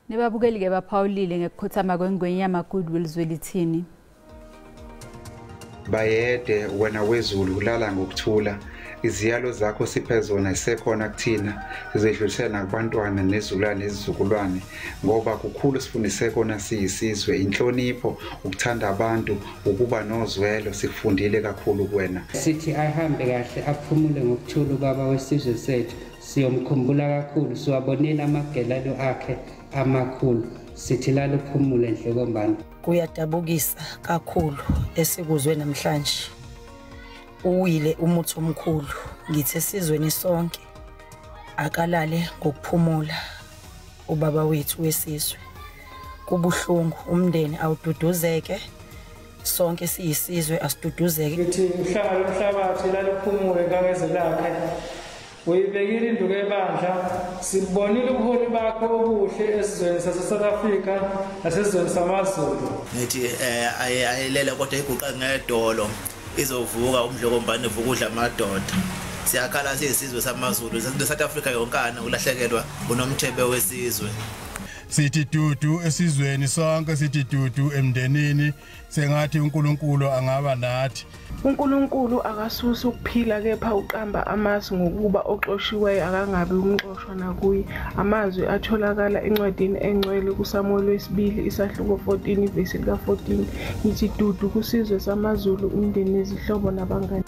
Nebabukeli-ke baphawulile ngekukhothama kwengwenyama Goodwill Zwelithini. Bayede wena wezulu, ulala ngokuthula. Iziyalo zakho siphe zona zisekhona kuthina, sizedlulisela nakubantwana nezizukulwane nezizukulwane, ngoba kukhulu sifundise kona siyisizwe. Inhlonipho, ukuthanda abantu, ukuba nozwelo, sikufundile kakhulu kuwena. Sithi ahambe kahle, aphumule ngokuthula ubaba wesizwe sethu. Siyomkhumbula kakhulu, siwabonile amagelelo akhe amakhulu. Sithi lalo uphumule Ndlokombane. Kuyadabukisa kakhulu esikuzwe namhlanje. Uwile umuthi omkhulu, ngithi esizweni sonke akalale ngokuphumula ubaba wethu wesizwe. Kubuhlungu, umndeni awududuzeke, sonke siyisizwe asiduduzeke. Ngithi uhlanga lomhlabathi laliphumule kangeze lakhe. Uyibekile induku ebandla, sibonile ubuholi bakho obuhle esizweni sase-South Africa nasesizweni samaZulu. Ngithi ayelele kodwa iguqa ngedolo, izovuka uMdlokombane, vuka udla amadoda. Siyakhala siyisizwe samaZulu, South Africa yonkana ulahlekelwa unomthebe wesizwe. Sithi dudu esizweni sonke, sithi dudu emndenini, sengathi uNkulunkulu angaba nathi. uNkulunkulu akasusi ukuphila kepha uqamba amasu ngokuba oxoshiweyo akangabi umxoshwa nakuye. Amazwi atholakala encwadini engcwele kuSamuel wesibili isahluko 14 ivesi lika-14. Ngithi dudu kusizwe samaZulu, umndeni, nezihlobo nabangani.